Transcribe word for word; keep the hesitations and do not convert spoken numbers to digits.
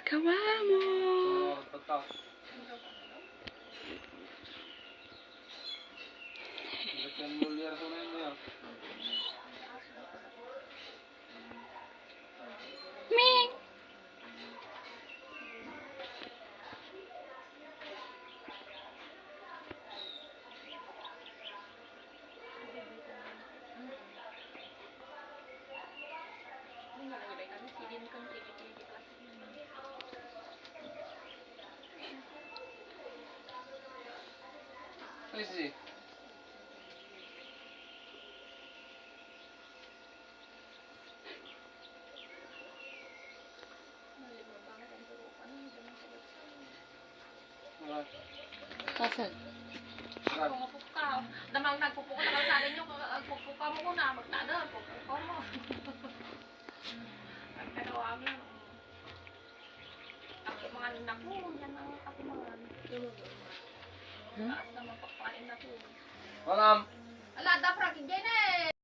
Kawamo. Ming. Ay, si. Asan? Pumupok ka. Damang nagpupok ka, nagsasabi niyo, agpupok ka muna, magtada, pupok ka mo. Ang katawa mo. Ang mga anak mo, yan ang kakumangan. Hmm? Taas naman pagpain na to. Walam. Ala, da, Frank, Jenny!